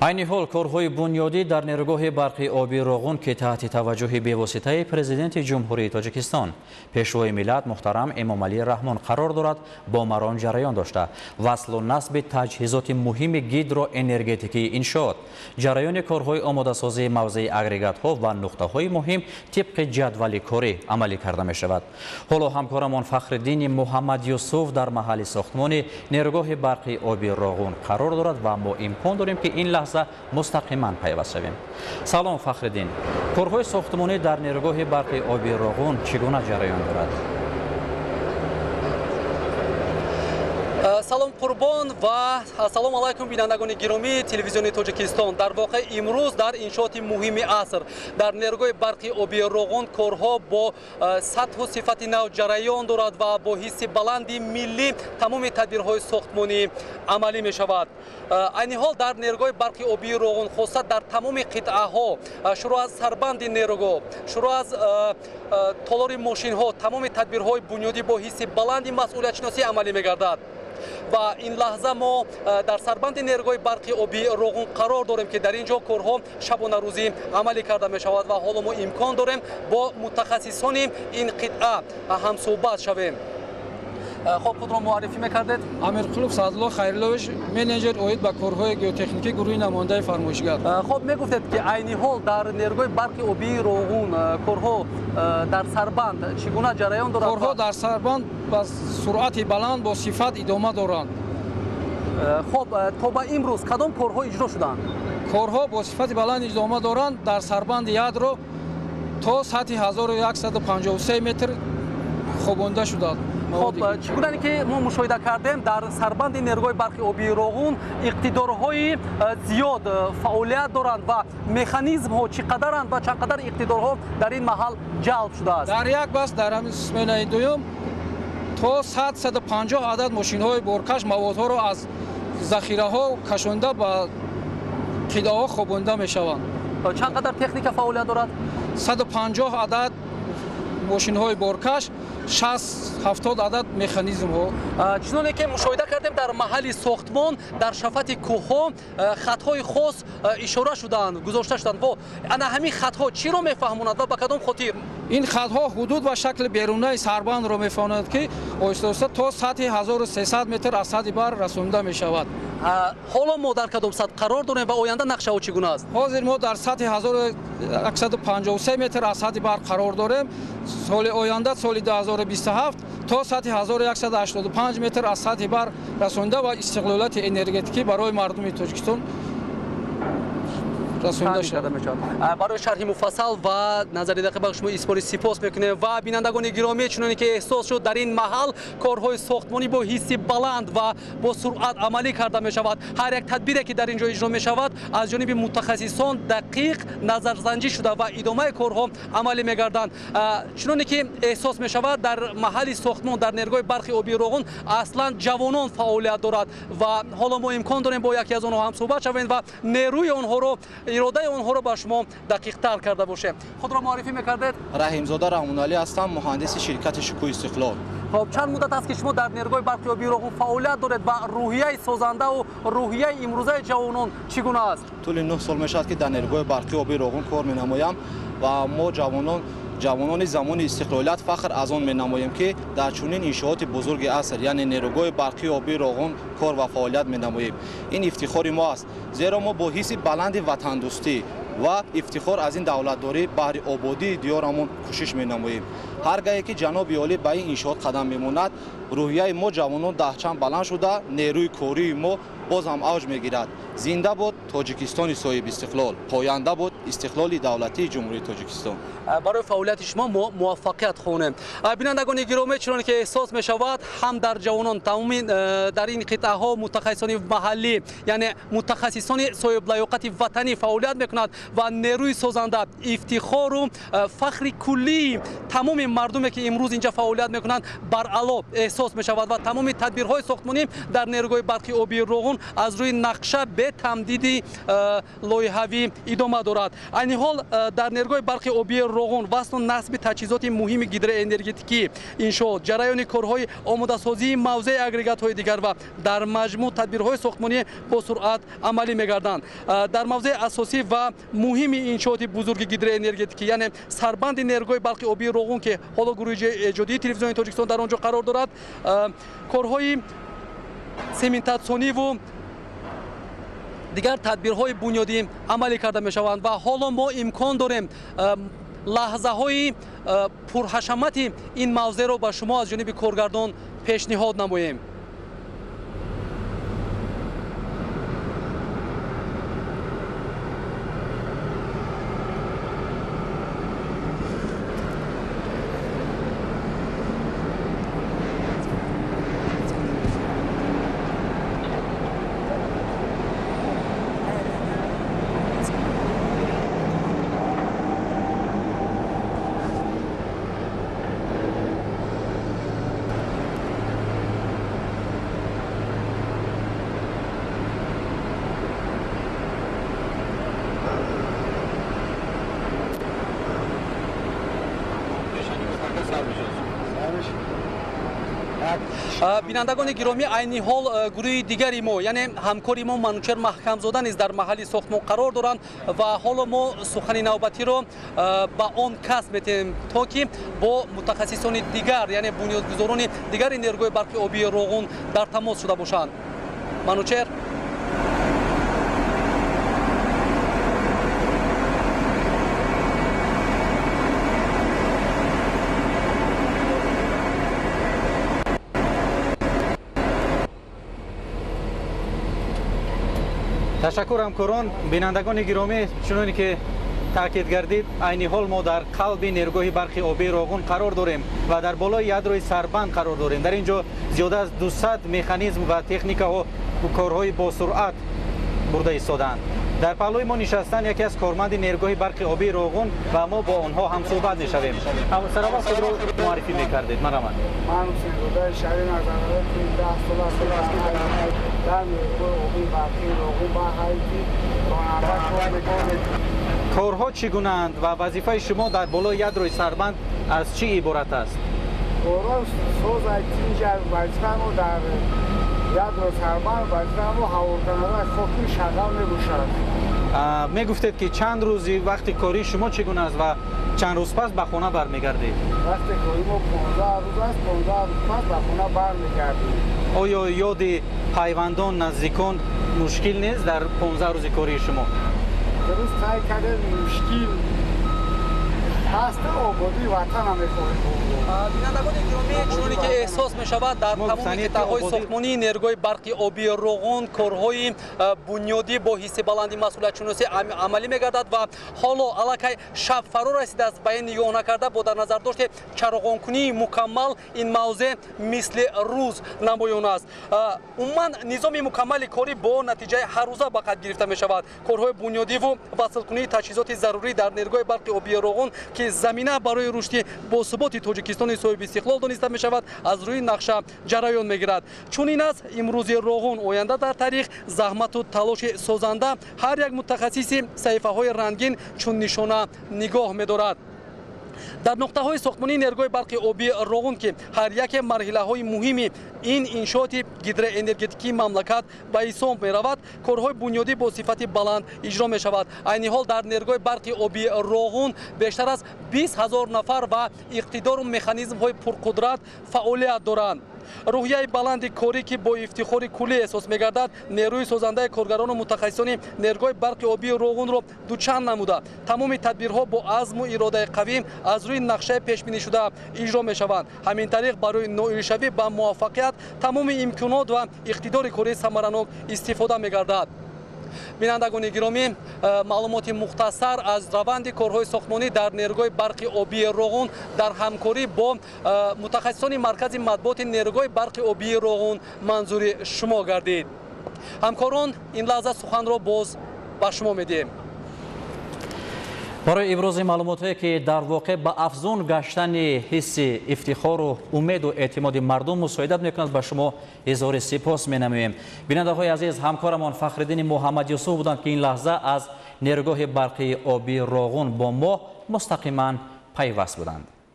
Айни ҳол корҳои бунёдӣ дар нерӯгоҳи барқи оби Роғун, ки таҳти таваҷҷӯҳи бевоситаи Президенти Ҷумҳурии Тоҷикистон, Пешвои миллат муҳтарам Эмомалӣ Раҳмон қарор дорад, бо маром ҷараён дошта, васлу насби таҷҳизоти муҳими гидроэнергетикии иншоот, ҷараёни корҳои омодасозии мавзеи агрегатҳо ва нуқтаҳои муҳим тибқи ҷадвали корӣ амалӣ карда мешавад. Ҳоло ҳамкорамон Фахриддини Муҳаммад Юсуф дар маҳалли сохтмони нерӯгоҳи барқи оби Роғун қарор дорад ва мо имкон дорем, ки ин лаҳза мустақиман пайваст шавем. Салом, Фахриддин, корҳои сохтмонӣ дар нерӯгоҳи барқи оби Роғун чӣ гуна ҷараён дорад? Салом, Қурбон, ва ассалому алайкум, бинандагони гиромии телевизиони Тоҷикистон. Дар воқеъ имрӯз дар иншооти муҳими аср, дар нерӯгоҳи барқи оби Роғун, корҳо бо сатҳу сифати нав ҷараён дорад ва бо ҳисси баланди миллӣ тамоми тадбирҳои сохтмонӣ амалӣ мешавад. Айни ҳол дар нерӯгоҳи барқи обии Роғун, хоса дар тамоми қитъаҳо, шурӯъ аз сарбанди нерӯгоҳ, шурӯъ аз толори мошинҳо, тамоми тадбирҳои бунёдӣ бо ҳисси баланди масъулиятшиносӣ амалӣ мегардад. Ва ин лаҳза мо дар сарбанди нерӯгоҳи барқи обии Роғун қарор дорем, ки дар ин ҷо корҳо шабонарӯзӣ амалӣ карда мешавад ва ҳоло мо имкон дорем бо мутахассисони ин қитъа ҳамсӯҳбат шавем. Хоб, худро муаррифӣ мекардед? Амирқулов Саъдулло Хайруллович, менеҷер оид ба корҳои геотехникӣ гурӯҳи намояндаи фармоишгар. Хоб, мегуфтед, ки айни ҳол дар нерӯгоҳи барқи обии Роғун корҳо дар сарбанд чӣ гуна ҷараён дорад? Корҳо дар сарбанд ба суръати баланд, бо сифат идома доранд. Хоб, то ба имрӯз кадом корҳо иҷро шуданд? Корҳо бо сифати баланд идома доранд. Дар сарбанди ядро то сатҳи 1153 метр хобонда шудааст. Хоб, чӣ гунае ки мо мушоҳида кардем, дар сарбанди нерӯгоҳи барқи обии Роғун иқтидорҳои зиёд фаъолият доранд ва механизмҳо чӣ қадаранд ва чанд қадар иқтидорҳо дар ин маҳал ҷалб шудааст? Дар як бас, дар ҳамин сменаи дуюм, то 150 адад мошинҳои боркаш маводҳоро аз захираҳо кашонда ба қитъаҳо хобонда мешаванд. Чанд қадар техника фаъолият дорад? 150 адад мошинҳои боркаш, 60-70 адад механизмҳо. Чуноне ки мушоҳида кардем, дар маҳалли сохтмон, дар шафати кӯҳҳо хатҳои хос ишора шудаанд, гузошта шуданд. Во ана ҳамин хатҳо чиро мефаҳмонад ва ба кадом хотир? Ин хатҳо ҳудуд ва шакли берунаи сарбандро мефаҳмонад, ки оҳиста оҳиста то сатҳи 1300 метр аз сатҳи баҳр расонда мешавад. Ҳоло мо дар кадом сатҳ қарор дорем ва оянда нақшаҳо чӣ гуна аст? Ҳозир мо дар сатҳи 1153 метр аз сатҳи баҳр қарор дорем. Соли оянда, соли 2027, то сатҳи 1185 метр аз сатҳи баҳр расонда ва истиқлолияти энергетикӣ барои мардуми Тоҷикистон расонда шавад. Барои шарҳи муфассал ва назари дақиқ ба шумо изҳори сипос мекунем. Ва бинандагони гиромӣ, чуноне ки эҳсос шуд, дар ин маҳал корҳои сохтмонӣ бо ҳисси баланд ва бо суръат амалӣ карда мешавад. Ҳар як тадбире ки дар ин ҷо иҷро мешавад, аз ҷониби мутахассисон дақиқ назарсанҷӣ шуда ва идомаи корҳо амалӣ мегарданд. Чуноне ки эҳсос мешавад, дар маҳалли сохтмон, дар нерӯгоҳи барқи обии Роғун аслан ҷавонон фаъолият дорад ва ҳоло мо имкон дорем бо яке аз онҳо ҳамсӯҳбат шавем ва нерӯи онҳоро, иродаи онҳоро ба шумо дақиқтар карда бошем. Худро муаррифӣ мекардед? Раҳимзода Раҳмоналӣ ҳастам, муҳандиси ширкати Шукӯҳи Истиқлол. Хоб, чанд муддат аст, ки шумо дар нерӯгоҳи барқи обии Роғун фаъолият доред ва рӯҳияи созандаву рӯҳияи имрӯзаи ҷавонон чӣ гуна аст? Тӯли 9 сол мешавад, ки дар нерӯгоҳи барқи обии Роғун кор менамоям ва мо ҷавонони замони истиқлолият фахр аз он менамоем, ки дар чунин иншооти бузурги аср, яъне нерӯгоҳи барқии обии Роғун, кор ва фаъолият менамоем. Ин ифтихори мо аст, зеро мо бо ҳисси баланди ватандӯстӣ ва ифтихор аз ин давлатдорӣ баҳри ободии диёрамон кӯшиш менамоем. Ҳар гаҳе ки ҷаноби олӣ ба ин иншоот қадам мемонад, рӯҳияи мо ҷавонон даҳчанд баланд шуда, нерӯи кории мо боз ҳам авҷ мегирад. Зинда буд Тоҷикистони соҳибистиқлол, поянда буд истиқлоли давлатии Ҷумҳурии Тоҷикистон. Барои фаъолияти шумо мо муваффақият хонем. Бинандагони гиромӣ, чуноне ки эҳсос мешавад, ҳам дар ҷавонон, тамоми дар ин қитъаҳо мутахассисони маҳаллӣ, яъне мутахассисони соҳиблаёқати ватанӣ фаъолият мекунад ва нерӯи созанда, ифтихору фахри куллии тамоми мардуме ки имрӯз инҷа фаъолият мекунанд баръало эҳсос мешавад ва тамоми тадбирҳои сохтмонӣ дар нерӯгоҳи барқи обии Роғун аз рӯи нақша бе тамдиди лоиҳавӣ идома дорад. Айни ҳол дар нерӯгоҳи барқи обии Роғун васлу насби таҷҳизоти муҳими гидроэнергетикӣ иншоот, ҷараёни корҳои омодасозии мавзеи агрегатҳои дигар ва дар маҷмӯъ тадбирҳои сохтмонӣ бо суръат амалӣ мегарданд. Дар мавзеи асосӣ ва муҳими иншооти бузурги гидроэнергетикӣ, яъне сарбанди нерӯгоҳи барқи обии Роғун, ки ҳоло гурӯҳи эҷодии телевизиони Тоҷикистон дар он ҷо қарор дорад, корҳои сементатсиониву дигар тадбирҳои бунёдӣ амалӣ карда мешаванд ва ҳоло мо имкон дорем лаҳзаҳои пурҳашамати ин мавзеъро ба шумо аз ҷониби коргардон пешниҳод намоем. Бинандагони гиромӣ, айни ҳол гурӯҳи дигари мо, яъне ҳамкори мо Манучер Маҳкамзода низ дар маҳалли сохтмон қарор доранд ва ҳоло мо сухани навбатиро ба он кас метиҳем, то ки бо мутахассисони дигар, яъне бунёдгузорони дигари нерӯгоҳи барқи обии Роғун дар тамос шуда бошанд. Манучер. Ташаккур ҳамкорон. Бинандагони гиромӣ, чуноне ки таъкид гардид, айни ҳол мо дар қалби нерӯгоҳи барқи обии Роғун қарор дорем ва дар болои ядрои сарбанд қарор дорем. Дар ин ҷо зиёда аз 200 механизм ва техникаҳо корҳои босуръат бурда истодаанд. Дар паҳлӯи мо нишастанд яке аз корманди нерӯгоҳи барқи обии Роғун ва мо бо онҳо ҳамсӯҳбат мешавем. Сараввал худро муаррифӣ мекардед. Марҳамат. Ман Ҳусейнзодаи Шариф Назарзода, ки 10 сол аст дар нерӯгоҳи обии барқи Роғун ба ҳайси ронанда кор мекунам. Корҳо чӣ гунаанд ва вазифаи шумо дар болои ядрои сарбанд аз чӣ иборат аст? Корҳо соз инҷа вазифаи мо дар ядрои сарбанд вазифаи мо ҳаворкунандаи хоки шағал мебошад. Мегуфтед ки чанд рӯзи вақти кории шумо чӣ гуна аст ва чанд рӯз пас ба хона бармегардед? Вақти кории мо 15 рӯз аст, 15 рӯз пас ба хона бармегардем. Оё ёди пайвандон, наздикон мушкил нест дар 15 рӯзи кории шумо? Дуруст қайд кардед, мушкил ҳаст, ободии ватанам мехоҳем. Бинандагони гиромӣ, чуноне ки эҳсос мешавад, дар тамоми қитъаҳои сохтмонии нерӯгоҳи барқи обии Роғун корҳои бунёдӣ бо ҳисси баланди масъулиятшиносӣ амалӣ мегардад ва ҳоло аллакай шаб фаро расидааст. Ба ин нигоҳ накарда, бо дар назардошти чароғонкунии мукаммал ин мавзеъ мисли рӯз намоён аст. Умуман низоми мукаммали корӣ бо натиҷаи ҳаррӯза ба қайд гирифта мешавад. Корҳои бунёдиву васлкунии таҷҳизоти зарурӣ дар нерӯгоҳи барқи обии Роғун, ки замина барои рушди босуботи Тоҷикистони соҳиби истиқлол дониста мешавад, аз рӯи нақша ҷараён мегирад. Чунин аст имрӯзи Роғун, оянда дар таърих заҳмату талоши созанда ҳар як мутахассиси саҳифаҳои рангин чун нишона нигоҳ медорад. Дар нуқтаҳои сохтмонии нерӯгоҳи барқи обии Роғун, ки ҳар яке марҳилаҳои муҳими ин иншооти гидроэнергетикии мамлакат ба ҳисоб меравад, корҳои бунёдӣ бо сифати баланд иҷро мешавад. Айни ҳол дар нерӯгоҳи барқи обии Роғун бештар аз 20 ҳазор нафар ва иқтидору механизмҳои пурқудрат фаъолият доранд. Рӯҳияи баланди корӣ, ки бо ифтихори куллӣ эҳсос мегардад, нерӯи созандаи коргарону мутахассисони нерӯгоҳи барқи обии Роғунро дучанд намуда, тамоми тадбирҳо бо азму иродаи қавӣ аз рӯи нақшаи пешбинишуда иҷро мешаванд. Ҳамин тариқ барои ноилшавӣ ба муваффақият тамоми имконот ва иқтидори кории самаранок истифода мегардад. Бинандагони гиромӣ, маълумоти мухтасар аз раванди корҳои сохтмонӣ дар нерӯгоҳи барқи обии Роғун дар ҳамкорӣ бо мутахассисони маркази матбуоти нерӯгоҳи барқи обии Роғун манзури шумо гардид. Ҳамкорон, ин лаҳза суханро боз ба шумо медиҳем. Барои ибрози маълумотҳое, ки дар воқеъ ба афзун гаштани ҳисси ифтихору умеду эътимоди мардум мусоидат мекунад, ба шумо изҳори сипос менамоем. Бинандаҳои азиз, ҳамкорамон Фахриддини Муҳаммад Юсуф буданд, ки ин лаҳза аз нерӯгоҳи барқии обии Роғун бо мо мустақиман пайваст буданд.